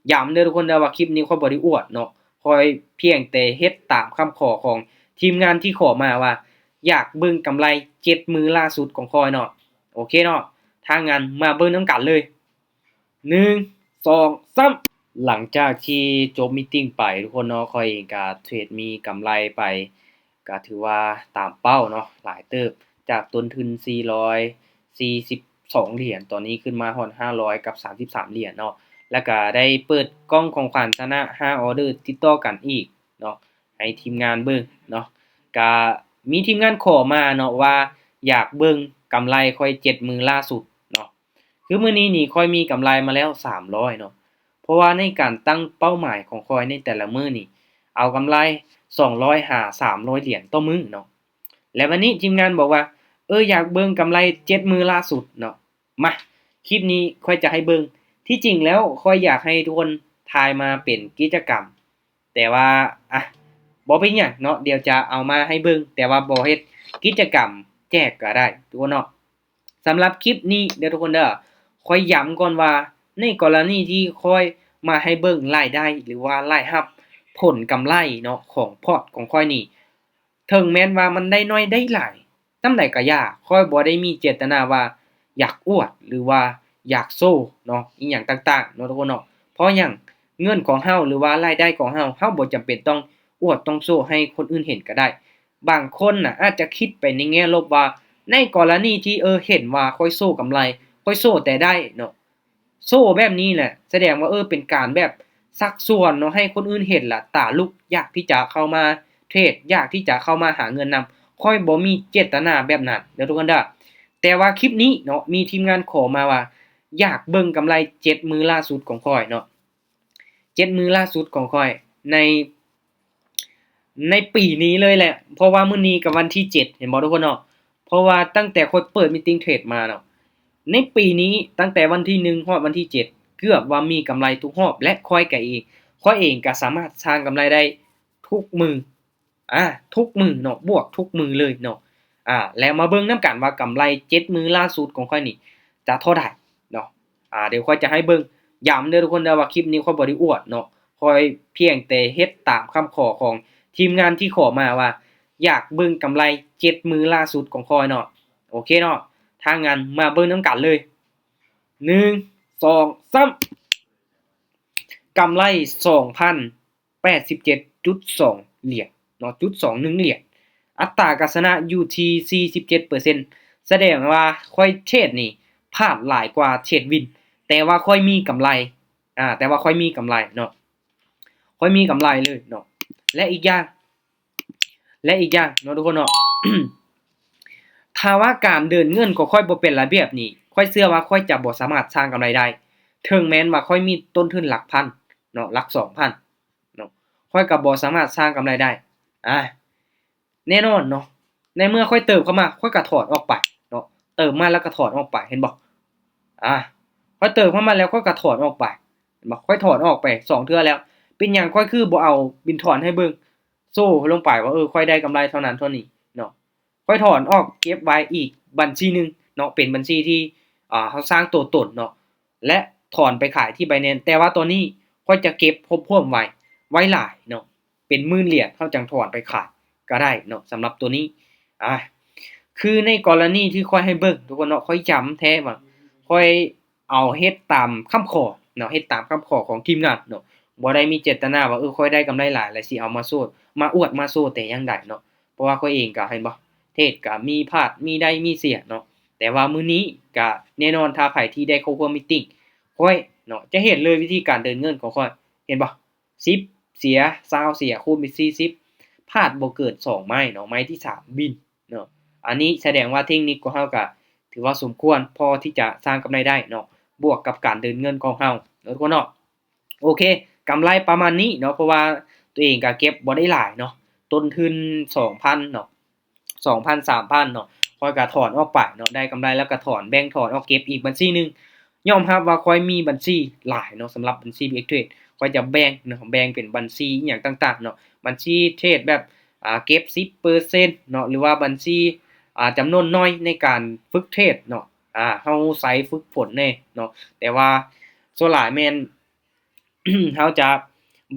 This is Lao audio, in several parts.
ຢ້ຳເດີທຸກຄົນເດີວ່າຄລິບນີ້ຂ້ອຍບໍ່ໄດ້ອວດເນາະ, ຂ້ອຍພຽງແຕ່ເຮັດຕາມຄຳຂໍຂອງທີມງານທີ່ຂໍມາວ່າ ຢາກເບິ່ງກຳໄລເຈັດມື້ລ່າສຸດຂອງຂ້ອຍເນາະ. ໂອເຄເນາະ, ຖ້າຫຍັງມາເບິ່ງນຳກັນເລີຍ. ໜຶ່ງ ສອງ ສາມ. ຫຼັງຈາກທີ່ຈົບມີດຕິງໄປທຸກຄົນເນາະ, ຂ້ອຍເອງກະເທຣດມີກຳໄລໄປ ກະຖືວ່າຕາມເປົ້າເນາະ, ຫຼາຍເຕີບ, ຈາກຕົ້ນທຶນສີ່ຮ້ອຍສີ່ສິບສອງຫຼຽນ ຕອນນີ້ຂຶ້ນມາຮອດຫ້າຮ້ອຍກັບສາມສິບສາມຫຼຽນເນາະ. ແລ້ວກະໄດ້ເປີດກ່ອງຂອງຂວັນຊະນະຫ້າອໍເດີຕິດຕໍ່ກັນອີກເນາະ ໃຫ້ທີມງານເບິ່ງເນາະ. ກະມີທີມງານຂໍມາເນາະວ່າ ຢາກເບິ່ງກຳໄລຂ້ອຍເຈັດມື້ລ່າສຸດເນາະ. ຄືມື້ນີ້ນີ້ຂ້ອຍມີກຳໄລມາແລ້ວສາມຮ້ອຍເນາະ, ເພາະວ່າໃນການຕັ້ງເປົ້າໝາຍຂອງຂ້ອຍໃນແຕ່ລະມື້ນີ້ ເອົາກຳໄລສອງຮ້ອຍຫາສາມຮ້ອຍຫຼຽນຕໍ່ມື້ເນາະ. ແລະ ວັນນີ້ທີມງານບອກວ່າ ເອີ ຢາກເບິ່ງກຳໄລເຈັດມື້ລ່າສຸດເນາະ. ມາ ຄລິບນີ້ຂ້ອຍຈະໃຫ້ເບິ່ງ. ທີ່ຈິງແລ້ວຂ້ອຍຢາກໃຫ້ທຸກຄົນຖ່າຍມາເປັນກິດຈະກຳ, ແຕ່ວ່າ ອະ ບໍ່ເປັນຫຍັງເນາະ, ດຽວຈະເອົາມາໃຫ້ເບິ່ງ, ແຕ່ວ່າບໍ່ເຮັດກິດຈະກຳແຈກກໍໄດ້ທຸກຄົນເນາະ. ສຳລັບຄລິບນີ້ເດີທຸກຄົນເດີ, ຂ້ອຍຢ້ຳກ່ອນວ່າ ໃນກໍລະນີທີ່ຂ້ອຍມາໃຫ້ເບິ່ງລາຍໄດ້ ຫຼືວ່າລາຍຮັບ ຜົນກຳໄລເນາະ ຂອງພອດຂອງຂ້ອຍນີ້ ເຖິງແມ່ນວ່າມັນໄດ້ໜ້ອຍໄດ້ຫຼາຍ ສ່ຳໃດກໍຢ່າ, ຂ້ອຍບໍ່ໄດ້ມີເຈດຕະນາວ່າຢາກອວດ ຫຼືວ່າຢາກໂຊເນາະ ອີ່ຫຍັງຕ່າງໆເນາະທຸກຄົນເນາະ. ເພາະຫຍັງ? ເງິນຂອງເຮົາ ຫຼືວ່າລາຍໄດ້ຂອງເຮົາ ເຮົາບໍ່ຈຳເປັນຕ້ອງອວດຕ້ອງໂຊໃຫ້ຄົນອື່ນເຫັນກໍໄດ້. ບາງຄົນນະອາດຈະຄິດໄປໃນແງ່ລົບວ່າ ໃນກໍລະນີທີ່ ເອີ ເຫັນວ່າຂ້ອຍໂຊກຳໄລ ຂ້ອຍໂຊແຕ່ໄດ້ເນາະ, ໂຊແບບນີ້ແຫຼະ ສະແດງວ່າ ເອີ ເປັນການແບບຊັກຊວນເນາະ ໃຫ້ຄົນອື່ນເຫັນລະຕາລຸກ ຢາກທີ່ຈະເຂົ້າມາເທຣດ ຢາກທີ່ຈະເຂົ້າມາຫາເງິນນຳ. ຂ້ອຍບໍ່ມີເຈດຕະນາແບບນັ້ນເດີທຸກຄົນເດີ. ແຕ່ວ່າຄລິບນີ້ເນາະ ມີທີມງານຂໍມາວ່າ ຢາກເບິ່ງກຳໄລເຈັດມື້ລ່າສຸດຂອງຂ້ອຍເນາະ. ເຈັດມື້ລ່າສຸດຂອງຂ້ອຍໃນ ໃນປີນີ້ເລີຍແຫຼະ, ເພາະວ່າມື້ນີ້ກໍວັນທີເຈັດ ເຫັນບໍ່ທຸກຄົນເນາະ? ເພາະວ່າຕັ້ງແຕ່ຂ້ອຍເປີດມີດຕິງເທຣດມາເນາະ, ໃນປີນີ້ຕັ້ງແຕ່ວັນທີໜຶ່ງຮອດວັນທີເຈັດ ເກືອບວ່າມີກຳໄລທຸກຮອບ ແລະ ຂ້ອຍກໍເອງ ຂ້ອຍເອງກໍສາມາດສ້າງກຳໄລໄດ້ທຸກມື້ ອາ ທຸກມື້ເນາະ, ບວກທຸກມື້ເລີຍເນາະ. ອາ ແລ້ວມາເບິ່ງນຳກັນວ່າກຳໄລເຈັດມື້ລ່າສຸດຂອງຂ້ອຍນີ້ຈະເທົ່າໃດເນາະ. ອາ ດຽວຂ້ອຍຈະໃຫ້ເບິ່ງ, ຢ້ຳເດີທຸກຄົນເດີວ່າຄລິບນີ້ຂ້ອຍບໍ່ໄດ້ອວດເນາະ, ຂ້ອຍພຽງແຕ່ເຮັດຕາມຄຳຂໍຂອງທີມງານທີ່ຂໍມາວ່າ ຢາກເບິ່ງກຳໄລເຈັດມື້ລ່າສຸດຂອງຂ້ອຍເນາະ. ໂອເຄເນາະ, ຖ້າຫຍັງມາເບິ່ງນຳກັນເລີຍ. ໜຶ່ງ ສອງ ສາມ. ກຳໄລສອງພັນ ແປດສິບເຈັດຈຸດສອງຫຼຽນເນາະ, ຈຸດສອງໜຶ່ງຫຼຽນ. ອັດຕາການຊະນະຢູ່ທີ່ສີ່ສິບເຈັດເປີເຊັນ, ສະແດງວ່າຂ້ອຍເທຣດນີ້ພາດຫຼາຍກວ່າເທຣດວິນ, ແຕ່ວ່າຂ້ອຍມີກຳໄລ, ອາ ແຕ່ວ່າຂ້ອຍມີກຳໄລເນາະ, ຂ້ອຍມີກຳໄລເລີຍເນາະ. ແລະ ອີກຢ່າງ ແລະ ອີກຢ່າງເນາະທຸກຄົນເນາະ, ຖ້າວ່າການເດີນເງິນຂອງຂ້ອຍບໍ່ເປັນລະບຽບນີ້, ຂ້ອຍເຊື່ອວ່າຂ້ອຍຈະບໍ່ສາມາດສ້າງກຳໄລໄດ້, ເຖິງແມ່ນວ່າຂ້ອຍມີຕົ້ນທຶນຫຼັກພັນເນາະ, ຫຼັກສອງພັນ ເນາະ, ຂ້ອຍກໍບໍ່ສາມາດສ້າງກຳໄລໄດ້. ອາ ແນ່ນອນເນາະ, ໃນເມື່ອຂ້ອຍເຕີມເຂົ້າມາ ຂ້ອຍກໍຖອນອອກໄປເນາະ, ເຕີມມາແລ້ວກໍຖອນອອກໄປ ເຫັນບໍ່? ອາ ຂ້ອຍເຕີມເຂົ້າມາແລ້ວ ຂ້ອຍກໍຖອນອອກໄປ ເຫັນບໍ່? ຂ້ອຍຖອນອອກໄປສອງເທື່ອແລ້ວ. ເປັນຫຍັງຂ້ອຍຄືບໍ່ເອົາບິນຖອນໃຫ້ເບິ່ງ ໂຊລົງໄປວ່າ ເອີ ຂ້ອຍໄດ້ກຳໄລເທົ່ານັ້ນເທົ່ານີ້ເນາະ? ຂ້ອຍຖອນອອກເກັບໄວ້ອີກບັນຊີໜຶ່ງເນາະ, ເປັນບັນຊີທີ່ ອາ ເຮົາສ້າງຕົວຕົນເນາະ ແລະ ຖອນໄປຂາຍທີ່ Binance, ແຕ່ວ່າຕອນນີ້ຂ້ອຍຈະເກັບຮວບຮວມໄວ້ ໄວ້ຫຼາຍເນາະ, ເປັນໝື່ນຫຼຽນ ເຮົາຈັ່ງຖອນໄປຂາຍກໍໄດ້ເນາະ. ສຳລັບຕົວນີ້ ອາ ຄືໃນກໍລະນີທີ່ຂ້ອຍໃຫ້ເບິ່ງທຸກຄົນເນາະ, ຂ້ອຍຢ້ຳແທ້ວ່າຂ້ອຍເອົາເຮັດຕາມຄຳຂໍເນາະ, ເຮັດຕາມຄຳຂໍຂອງທີມງານເນາະ, ບໍ່ໄດ້ມີເຈດຕະນາວ່າ ເອີ ຂ້ອຍໄດ້ກຳໄລຫຼາຍ ແລ້ວຊິເອົາມາໂຊ ມາອວດມາໂຊແຕ່ຢ່າງໃດເນາະ. ເພາະວ່າຂ້ອຍເອງກໍ ເຫັນບໍ່ ເທຣດກໍມີພາດມີໄດ້ມີເສຍເນາະ, ແຕ່ວ່າມື້ນີ້ກໍແນ່ນອນ ຖ້າໃຜທີ່ໄດ້ເຂົ້າຮ່ວມມີດຕິງຂ້ອຍເນາະ ຈະເຫັນເລີຍວິທີການເດີນເງິນຂອງຂ້ອຍ ເຫັນບໍ່? ສິບ ເສຍ ຊາວ ເສຍ ຄູນເປັນສີ່ສິບ ພາດບໍ່ເກີນສອງໄມ້ເນາະ, ໄມ້ທີສາມບິນເນາະ. ອັນນີ້ສະແດງວ່າເທັກນິກຂອງເຮົາກໍຖືວ່າສົມຄວນພໍທີ່ຈະສ້າງກຳໄລໄດ້ເນາະ, ບວກກັບການເດີນເງິນຂອງເຮົາເນາະ ທຸກຄົນເນາະ. ໂອເຄ ກຳໄລປະມານນີ້ເນາະ, ເພາະວ່າຕົວເອງກໍເກັບບໍ່ໄດ້ຫຼາຍເນາະ, ຕົ້ນທຶນສອງພັນເນາະ, ສອງພັນ ສາມພັນເນາະ, ຂ້ອຍກໍຖອນອອກໄປເນາະ, ໄດ້ກຳໄລແລ້ວກໍຖອນ ແບ່ງຖອນອອກເກັບອີກບັນຊີໜຶ່ງ. ຍອມຮັບວ່າຂ້ອຍມີບັນຊີຫຼາຍເນາະ, ສຳລັບບັນຊີ Big X Trade ຂ້ອຍຈະແບ່ງເນາະ, ແບ່ງເປັນບັນຊີອີ່ຫຍັງຕ່າງໆເນາະ, ບັນຊີເທຣດແບບ ອ່າ ເກັບສິບເປີເຊັນເນາະ, ຫຼືວ່າບັນຊີ ອ່າ ຈຳນວນໜ້ອຍໃນການຝຶກເທຣດເນາະ, ອ່າ ເຮົາໃຊ້ຝຶກຝົນແດ່ເນາະ, ແຕ່ວ່າສ່ວນຫຼາຍແມ່ນ ເຮົາຈະ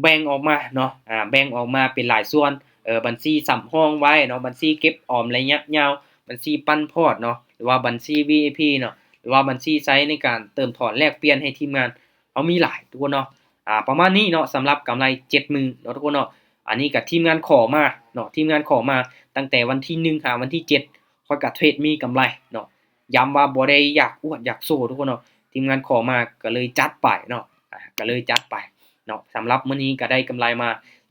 ແບ່ງອອກມາເນາະ ອາ ແບ່ງອອກມາເປັນຫຼາຍສ່ວນ ເອີ ບັນຊີສຳຮອງໄວ້ເນາະ ບັນຊີເກັບອອມໄລຍະຍາວ ບັນຊີປັນພອດເນາະ ຫຼືວ່າບັນຊີ ວີໄອພີ ເນາະ ຫຼືວ່າບັນຊີໃຊ້ໃນການເຕີມຖອນແລກປ່ຽນໃຫ້ທີມງານ ເຮົາມີຫຼາຍທຸກຄົນເນາະ ອາ ປະມານນີ້ເນາະ ສຳລັບກຳໄລເຈັດມື້ເນາະທຸກຄົນເນາະ ອັນນີ້ກໍທີມງານຂໍມາເນາະ ທີມງານຂໍມາຕັ້ງແຕ່ວັນທີໜຶ່ງຫາວັນທີເຈັດ ຂ້ອຍກໍເທຣດມີກຳໄລເນາະ ຢ້ຳວ່າບໍ່ໄດ້ຢາກອວດຢາກໂຊທຸກຄົນເນາະ ທີມງານຂໍມາກໍເລີຍຈັດໄປເນາະ ອາ ກໍເລີຍຈັດໄປເນາະ ສຳລັບມື້ນີ້ກໍໄດ້ກຳໄລມາ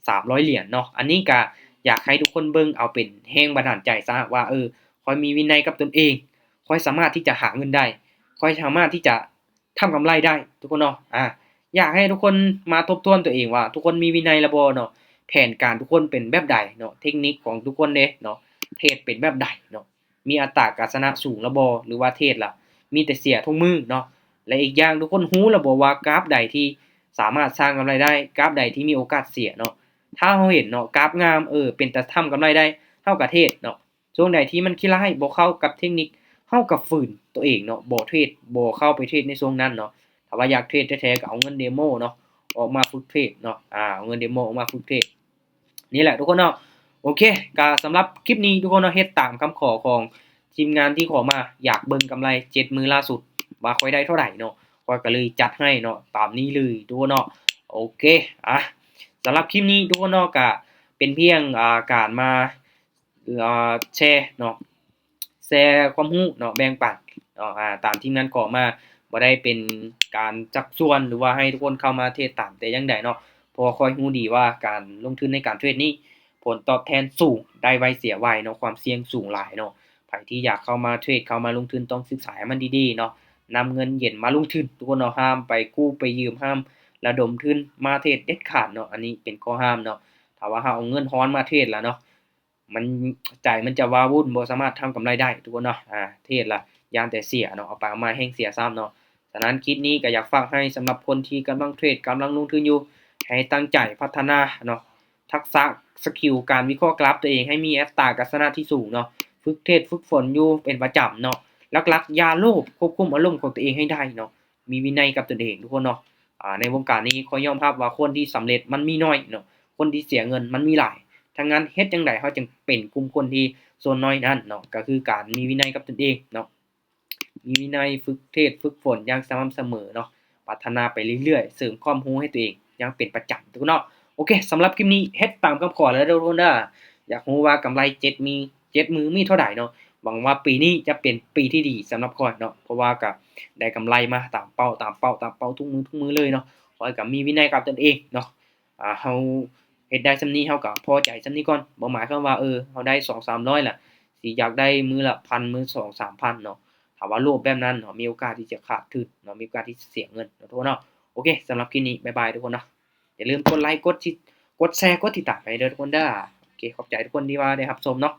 ສາມຮ້ອຍຫຼຽນເນາະ ອັນນີ້ກໍຢາກໃຫ້ທຸກຄົນເບິ່ງເອົາເປັນແຮງບັນດານໃຈຊະວ່າ ເອີ ຂ້ອຍມີວິໄນກັບຕົນເອງ ຂ້ອຍສາມາດທີ່ຈະຫາເງິນໄດ້ ຂ້ອຍສາມາດທີ່ຈະ ທຳກຳໄລໄດ້ທຸກຄົນເນາະ ອາ ຢາກໃຫ້ທຸກຄົນມາທົບທວນຕົວເອງວ່າ ທຸກຄົນມີວິໄນແລ້ວບໍ່ເນາະ ແຜນການທຸກຄົນເປັນແບບໃດເນາະ ເທັກນິກຂອງທຸກຄົນເດ້ເນາະ ເທຣດເປັນແບບໃດເນາະ ມີອັດຕາການຊະນະສູງແລ້ວບໍ່ ຫຼືວ່າເທຣດລະມີແຕ່ເສຍທຸກມື້ເນາະ ແລະ ອີກຢ່າງທຸກຄົນຮູ້ແລ້ວບໍ່ວ່າກາຟໃດທີ່ສາມາດສ້າງກຳໄລໄດ້ ກາຟໃດທີ່ມີໂອກາດເສຍເນາະ ຖ້າເຮົາເຫັນເນາະ ກາຟງາມ ເອີ ເປັນຕາທຳກຳໄລໄດ້ ເຮົາກໍເທຣດເນາະ ຊ່ວງໃດທີ່ມັນຂີ້ຮ້າຍ ບໍ່ເຂົ້າກັບເທັກນິກ ເຮົາກໍຝືນຕົວເອງເນາະ ບໍ່ເທຣດ ບໍ່ເຂົ້າໄປເທຣດໃນຊ່ວງນັ້ນເນາະ ຖ້າວ່າຢາກເທຣດແທ້ໆ ກໍເອົາເງິນເດໂມເນາະ ອອກມາຝຶກເທຣດເນາະ ອາ ເອົາເງິນເດໂມອອກມາຝຶກເທຣດ ນີ້ແຫຼະທຸກຄົນເນາະ ໂອເຄ ກໍສຳລັບຄລິບນີ້ທຸກຄົນເນາະ ເຮັດຕາມຄຳຂໍຂອງທີມງານທີ່ຂໍມາ ຢາກເບິ່ງກຳໄລເຈັດມື້ລ່າສຸດ ວ່າຂ້ອຍໄດ້ເທົ່າໃດເນາະ ຂ້ອຍກໍເລີຍຈັດໃຫ້ເນາະ ຕາມນີ້ເລີຍທຸກຄົນເນາະ ໂອເຄ ອາ ສຳລັບຄລິບນີ້ທຸກຄົນເນາະ ກໍເປັນພຽງ ອາ ການມາ ອາ ແຊເນາະ ແຊຄວາມຮູ້ເນາະ ແບ່ງປັນເນາະ ອາ ຕາມທີ່ງານຂໍມາ ບໍ່ໄດ້ເປັນການຊັກຊວນ ຫຼືວ່າໃຫ້ທຸກຄົນເຂົ້າມາເທຣດຕາມແຕ່ຢ່າງໃດເນາະ ເພາະວ່າຂ້ອຍຮູ້ດີວ່າການລົງທຶນໃນການເທຣດນີ້ ຜົນຕອບແທນສູງ ໄດ້ໄວເສຍໄວເນາະ ຄວາມສ່ຽງສູງຫຼາຍເນາະ ໃຜທີ່ຢາກເຂົ້າມາເທຣດ ເຂົ້າມາລົງທຶນ ຕ້ອງສຶກສາໃຫ້ມັນດີໆເນາະ ນຳເງິນເຢັນມາລົງທຶນ ທຸກຄົນເນາະ ຫ້າມໄປກູ້ໄປຢືມ ຫ້າມລະດົມທຶນມາເທຣດເດັດຂາດເນາະ ອັນນີ້ເປັນຂໍ້ຫ້າມເນາະ ຖ້າວ່າເຮົາເອົາເງິນຮ້ອນມາເທຣດລະເນາະ ມັນ ໃຈມັນຈະວາວຸ່ນ ບໍ່ສາມາດທຳກຳໄລໄດ້ທຸກຄົນເນາະ ອາ ເທຣດລະຢ້ານແຕ່ເສຍເນາະ ເອົາໄປເອົາມາແຮ່ງເສຍຊ້ຳເນາະ ສະນັ້ນຄລິບນີ້ກໍຢາກຝາກໃຫ້ສຳລັບຄົນທີ່ກຳລັງເທຣດ ກຳລັງລົງທຶນຢູ່ ໃຫ້ຕັ້ງໃຈພັດທະນາເນາະ ທັກສະສະກິວການວິເຄາະກຣາຟຕົວເອງ ໃຫ້ມີອັດຕາການຊະນະທີ່ສູງເນາະ ຝຶກເທຣດຝຶກຝົນຢູ່ເປັນປະຈຳເນາະ ຫຼັກໆຢ່າໂລບ ຄວບຄຸມອາລົມຂອງຕົວເອງໃຫ້ໄດ້ເນາະ ມີວິໄນກັບຕົນເອງທຸກຄົນເນາະ ອາ ໃນວົງການນີ້ ຂ້ອຍຍອມຮັບວ່າຄົນທີ່ສຳເລັດມັນມີໜ້ອຍເນາະ ຄົນທີ່ເສຍເງິນມັນມີຫຼາຍ ທາງນັ້ນເຮັດຈັ່ງໃດເຮົາຈຶ່ງເປັນກຸ່ມຄົນທີ່ສ່ວນໜ້ອຍນັ້ນເນາະ ກໍຄືການມີວິໄນກັບຕົນເອງເນາະ ມີວິໄນ ຝຶກເທຣດຝຶກຝົນຢ່າງສະໝ່ຳສະເໝີເນາະ ພັດທະນາໄປເລື້ອຍໆ ເສີມຄວາມຮູ້ໃຫ້ຕົວເອງຢ່າງເປັນປະຈຳທຸກຄົນເນາະ ໂອເຄ ສຳລັບຄລິບນີ້ເຮັດຕາມຄຳຂໍແລ້ວເດີທຸກຄົນເດີ ຢາກຮູ້ວ່າກຳໄລເຈັດມີ ເຈັດມື້ມີເທົ່າໃດເນາະ ຫວັງວ່າປີນີ້ຈະເປັນປີທີ່ດີສຳລັບຂ້ອຍເນາະ ເພາະວ່າກໍໄດ້ກຳໄລມາຕາມເປົ້າ ຕາມເປົ້າ ຕາມເປົ້າທຸກມື້ ທຸກມື້ເລີຍເນາະ ຂ້ອຍກໍມີວິໄນກັບຕົນເອງເນາະ ອາ ເຮົາເຮັດໄດ້ສ່ຳນີ້ ເຮົາກໍພໍໃຈສ່ຳນີ້ກ່ອນ ບໍ່ໝາຍຄວາມວ່າ ເອີ ເຮົາໄດ້ສອງສາມຮ້ອຍລະ ຊິຢາກໄດ້ມື້ລະພັນ ມື້ສອງສາມພັນເນາະ ຖ້າວ່າໂລບແບບນັ້ນເນາະ ມີໂອກາດທີ່ຈະຂາດທຶນເນາະ ມີໂອກາດທີ່ຈະເສຍເງິນເນາະ ທຸກຄົນເນາະ ໂອເຄ ສຳລັບຄລິບນີ້ ບາຍບາຍທຸກຄົນເນາະ ຢ່າລືມກົດໄລ ກົດ ກົດແຊ ກົດຕິດຕາມໃຫ້ເດີທຸກຄົນເດີ ໂອເຄ ຂອບໃຈທຸກຄົນທີ່ວ່າໄດ້ຮັບຊົມເນາະ